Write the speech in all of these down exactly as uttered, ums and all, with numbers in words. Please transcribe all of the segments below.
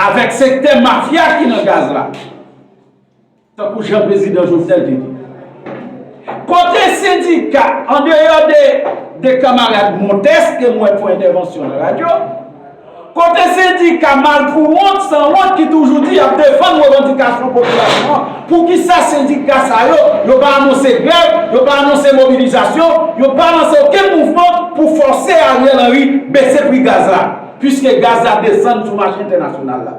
Avèk sektè mafya ki nan gaz la, tankou jan prezidan Jovenel te di. Kote sendika, andeyò de, de kanmarad Montes ke m wè fè entèvansyon nan radyo, kote sendika malpouwont, sanwont ki toujou di y ap defann revandikasyon popilasyon an, poukisa sendika sa yo, yo pa anonse grèv, yo pa anonse mobilizasyon, yo pa lanse okenn mouvman pou fòse Ariel Henry bese pri gaz la, piske gaz la desann sou mache entènasyonal la?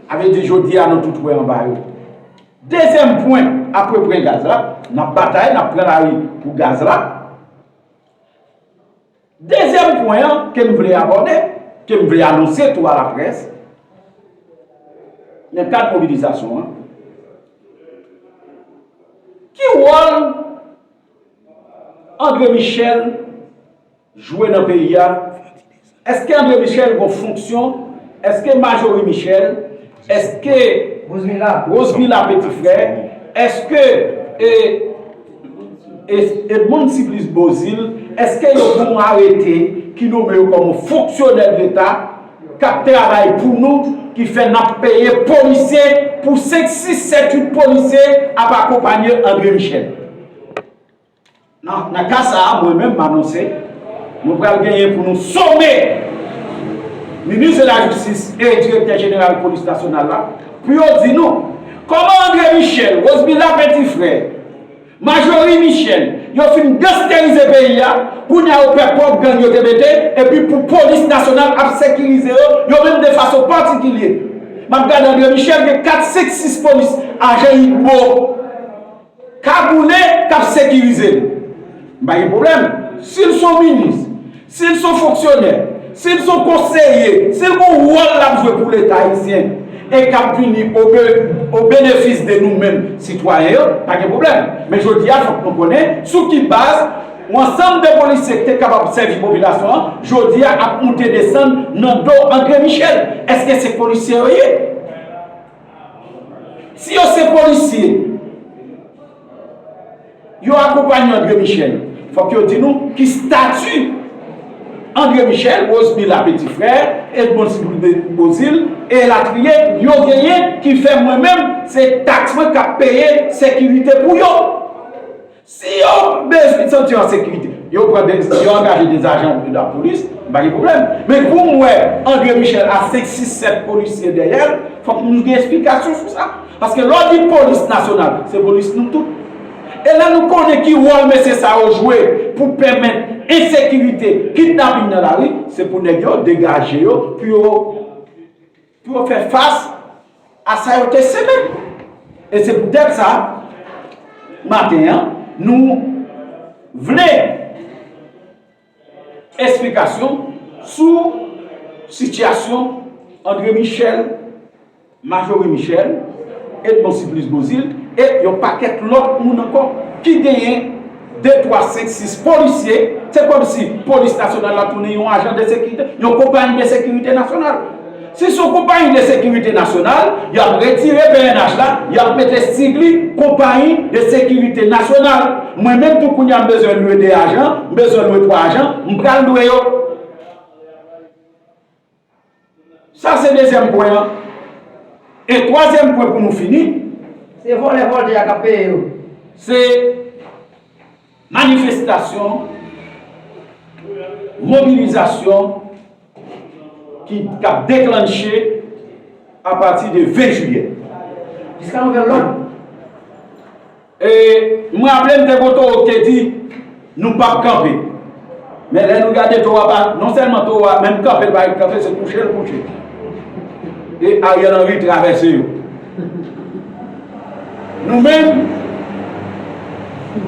Sa vle di jodi a nou tout wè anba yo. Dezyèm pwen, apre pwen gaz la, n ap batay, n ap pran lari pou gaz la. Dezyèm pwen an ke m vle abòde, ke m vle anonse tou a laprès, nan kad mobilizasyon an, ki wòl André Michel jwe nan peyi a? Èske André Michel gon fonksyon? Èske Majorie Michel? Èske Rosemila Petit Frère? Èske e, e, Edmonde Supplice Beauzile? Èske yo gon arete ki nonmen yo kòm fonksyonè de Leta k ap travay pou nou, ki fè n ap peye polisye pou senk, sis, sèt, uit polisye ap akonpanye André Michel? Nan, nan ka sa a, mwen menm, m anonse, nou pral genyen pou nou some minis de la jistis e direktè jeneral polis nasyonal la, pou yo di nou kòman André Michel, Rosemila Petit Frère, Majorie Michel, yo fin gangsterize peyi a, kounye a yo pè pwòp gang yo te mete, epi pou polis nasyonal ap sekirize yo, yo menm de fason patikilye. M ap gade André Michel gen kat, senk, sis polis, ajan igbo kagoule k ap sekirize l. M pa gen pwoblèm. Si l se yon minis, si l se yon fonksyonè, si l se yon konseye, si l gon wòl l ap jwe pou Leta ayisyen e k ap vini o be-, o benefis de nou menm sitwayen yo, pa gen pwoblèm. Men jodi a, fòk nou konnen sou ki baz yon ansanm de polisye ki te kapab sèvi popilasyon an, jodi a ap moute desann nan do André Michel. Èske se polisye yo ye? Si yo se polisye, yo akonpanye André Michel, fòk yo di nou ki stati André Michel, Rosemila Petit Frère, Edmonde Supplice Beauzile, e latriye, yo genyen ki fè mwen menm, se taks mwen k ap peye sekirite pou yo. Si yo bezwen santi yo an sekirite, yo pran de, yo angaje de ajan de lapolis, m pa gen pwoblèm. Men pou m wè André Michel a senk, sis, sèt polisye dèyè l, fòk nou gen esplikasyon sou sa. Paske lè w di polis nasyonal, se polis nou tout. E lè nou konnen ki wòl mesye sa yo jwe pou pèmèt ensekirite, kidnaping nan lari, se pou nèg yo degaje yo, pou yo, pou yo fè fas a sa yo te semen. E se poutèt sa, maten an, nou vle esplikasyon sou sitiyasyon André Michel, Majorie Michel, Edmonde Supplice Beauzile, e yon pakèt lòt moun ankò ki genyen de, twa, senk, sis polisye. Se kòmsi polis nasyonal la tounen yon ajan de sekirite, yon konpayi de sekirite nasyonal. Si se yon konpayi de sekirite nasyonal, y ap retire P N H la, y ap mete sig li Konpayi de Sekirite Nasyonal. Mwen menm tou kounye a m bezwen lwe de ajan, m bezwen lwe twa ajan, m pral lwe yo. Sa se dezyèm pwen an. E twazyèm pwen pou nou fini, se vòlè vòltè a k ap peye yo. Se manifestasyon, mobilizasyon ki, k ap deklanche apati de ven jiyè. Jiska nouvèl lòd. E, m raple m te gon towo k te di, nou p ap kanpe. Men lè nou gade towo a pa, non sèlman towo a, menm kanpe l pa ret kanpe, se kouche l kouche. E Ariel Henry travèse yo. Nou menm,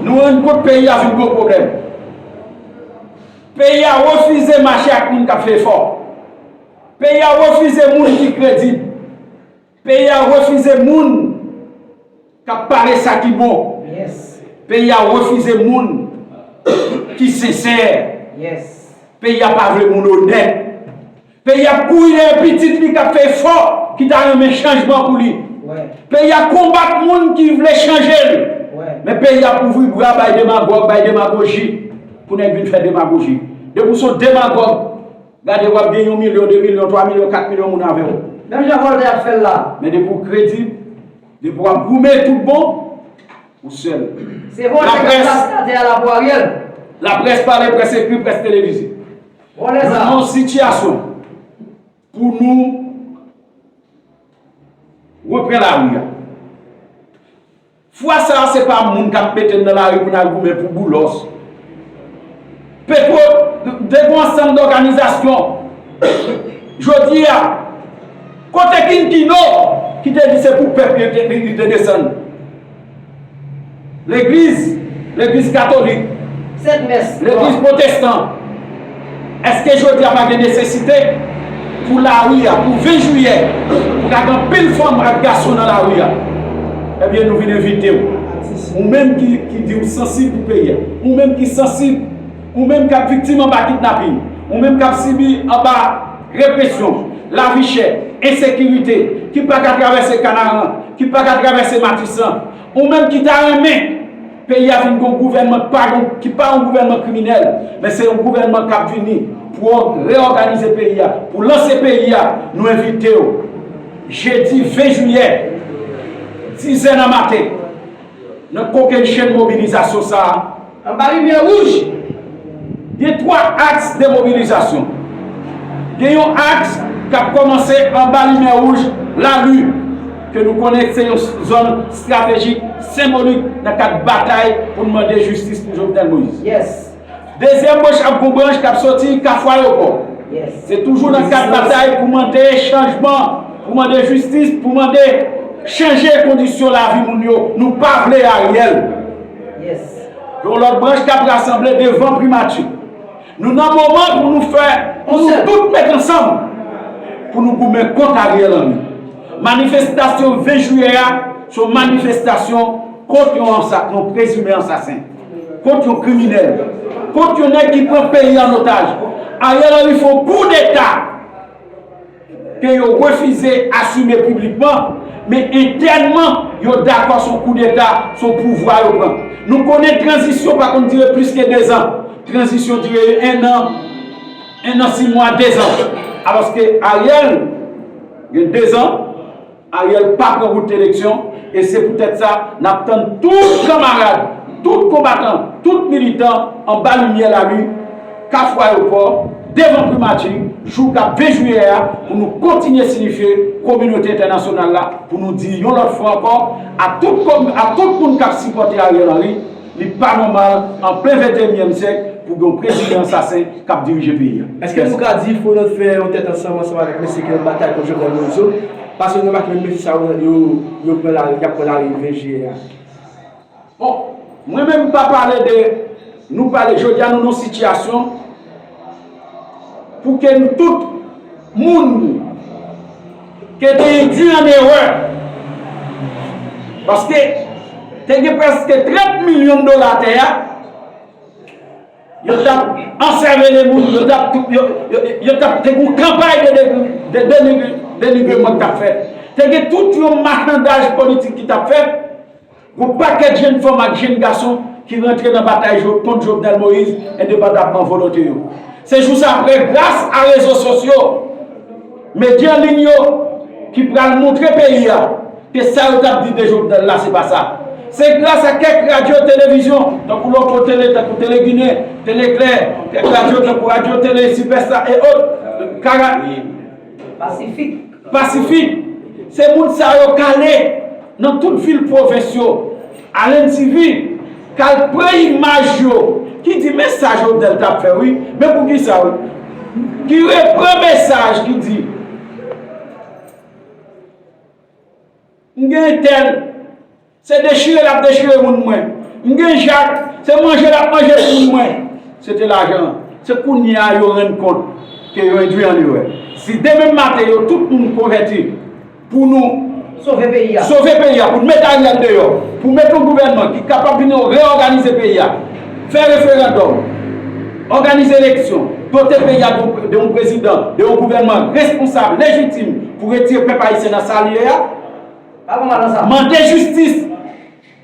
nou rann kont peyi a fin gwo pwoblèm. Peyi a refize mache ak moun k ap fè efò. Peyi a refize moun ki kredib. Peyi a refize moun k ap pale sa ki bon. Peyi a refize moun ki sensè. Peyi a pa vle moun onèt. Peyi ap kouri dèyè pitit li k ap fè efò, ki ta renmen chanjman pou li. Peyi a konbat moun ki vle chanje l. Men peyi ap ouvri bra bay demagòg, bay demagoji, pou nèg vin fè demagoji. Depi w se yon demagòg, Gade, w ap gen yon milyon, de milyon, twa milyon, kat milyon moun avè w. Menm jan Voltaire ap fè l la. Men depi w kredib, depi w ap goumen tout bon, ou sèl. Se Voltaire k ap pase atè a la pou Ariel. Laprès pale, près ekri, près televize. Volè sa. Nou nan yon sitiyasyon pou nou repran lari a. Fwa sa a, se pa moun k ap mete n nan lari pou n al goumen pou Boulos. Petwo, te gen yon ansanm dòganizasyon. Jodi a, kote Kinkino ki te di se pou pèp li te, li te desann? Legliz, legliz katolik, Sent Mès. Legliz pwotestan. Èske jodi a pa gen nesesite pou lari a, pou ven jiyè, pou ka gen anpil fanm ak gason nan lari a? Ebyen, nou vin envite w. Ou menm ki, ki di w sansib pou peyi a. Ou menm ki sansib. Ou menm k ap viktim anba kidnapin. Ou menm k ap sibi anba represyon, lavi chè, ensekirite, ki pa ka travèse Kanaran, ki pa ka travèse Matisan. Ou menm ki ta renmen peyi a vin gen yon gouvènman k pa, ki pa yon gouvènman kriminèl, men se yon gouvènman k ap vini pou reyòganize peyi a, pou lanse peyi a, nou envite w jedi ven jiyè, dizè nan maten, nan kokennchenn mobilizasyon sa a. Anba limyè wouj. Gen twa aks de mobilizasyon. Gen yon aks k ap kòmanse anba limyè wouj Lali, ke nou konnen se yon zòn estratejik, senbolik nan kad batay pou n mande jistis pou Jovenel Moïse. Yes. Dezyèm branch ap gon branch k ap soti Kafou Ayewopò. Yes. Se toujou nan kad batay pou mande chanjman, pou mande jistis, pou mande chanje kondisyon lavi moun yo. Nou pa vle Ariel. Yes. Yon lòt branch k ap rasanble devan primati. Nou nan moman pou nou fè, pou nou tout met ansanm pou nou goumen kont Ariel Henry. Manifestasyon ven jiyè a, se yon manifestasyon kont yon ansa-, yon prezime ansasen, kont yon kriminèl, kont yon nèg ki pran peyi an otaj. Ariel Henry fè yon koudeta ke yo refize asime piblikman, men entènman, yo dakò se yon koudeta, se yon pouvwa yo pran. Nou konnen tranzisyon pa konn dire plis ke dezan. Tranzisyon dire ennan, ennan, sis mwa, dezan. Alòske Ariel gen dezan, Ariel pa pran wout eleksyon, e se poutèt sa, n ap tann tout kanmarad, tout konbatan, tout militan anba limyè Lali, Kafou Ayewopò, devan primati, jou k ap ven jiyè a, pou nou kontinye sinifye kominote entènasyonal la, pou nou di yon lòt fwa ankò, a tout kòm, a tout moun k ap sipòte Ariel Henry, li pa nòmal, an plen venteyinyèm syèk, pou gen yon prezidan ansasen k ap dirije peyi a. Èske nou ka di fò nou fè yon tèt ansanm, ansanm avèk mesye ki nan batay kont Jovenel Moïse yo? Paske nou remake menm mesye sa yo, yo, yo pran lari, y ap pran lari ven jiyè a. Bon, mwen menm m pa pale de, nou pale, jodi a nou nan yon sitiyasyon pou ke nou tout moun ke te endui an erè. Paske te gen prèske trant milyon dola tè a, yo t ap ansèvele moun, yo t ap tou-, yo, yo, yo t ap, te gen yon kanpay de, de, de denigre-, denigreman ki t ap fèt. Te gen tout yon machandaj politik ki t ap fèt. Gon pakèt jenn fanm ak jenn gason ki rantre nan batay jo-, kont Jovenel Moïse, endepandamman volonte yo. Se jis apre, gras a rezo sosyo, medya an liy yo, ki pral montre peyi a ke sa yo t ap di de Jovenel la, se pa sa. Se gras a kèk radyo, televizyon, tankou Lòko Tele, tankou Tele Ginen, Tele Klè, kèk radyo, tankou Radyo Tele Sipèsta e ot, Kara-, Pasifik. Pasifik. Se moun sa yo k ale nan tout vil pwovens yo, al entèvyou, k al pran imaj yo, ki di, "Men sa Jovenel t ap fè, wi, men poukisa, wi?" Ki repran mesaj ki di, "M gen entèl, se dechire l ap dechire moun mwen. M gen Jak, se manje l ap manje moun mwen." Se te lajan an. Se kounye a yo rann kont ke yo endui an erè. Si demen maten yo tout moun konvèti pou nou sove peyi a, sove peyi a, pou n met Ariel deyò, pou met yon gouvènman ki kapab vin reyòganize peyi a, fè referandòm, òganize eleksyon, dote peyi a de yon, de yon prezidan, de yon gouvènman responsab, lejitim pou retire pèp ayisyen nan sa l ye a, mande jistis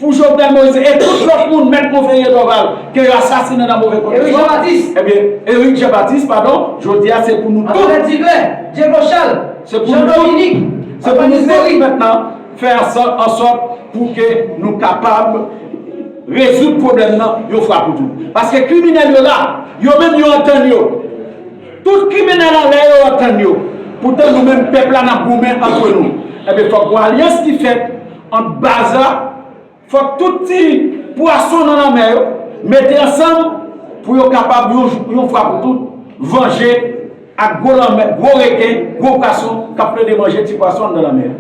pou Jovenel Moïse e tout lòt moun, Mèt Monferrier Dorval, ke yo asasinen nan move kondisyon. Eric Jean Baptiste. Ebyen, Eric Jean Baptiste, padon, jodi a se pou nou tout. Alfred Ziglè, Diego Charles, se pou Jean nou tout, Dominique, se pou nou tout mentnan fè an sòt, an sòt pou ke nou kapab rezoud pwoblèm nan yon fwa pou tout. Paske kriminèl yo la, yo menm yo antann yo. Tout kriminèl anlè yo antann yo. Poutan nou menm pèp la n ap goumen antre nou. Ebyen, fòk gon alyans ki fèt ant baz la, fòk tout ti pwason nan lanmè yo mete ansanm pou yo kapab yon, yon fwa pou tout vanje ak gwo lanmè, gwo reken, gwo pwason k ap plede manje ti pwason anndan lanmè.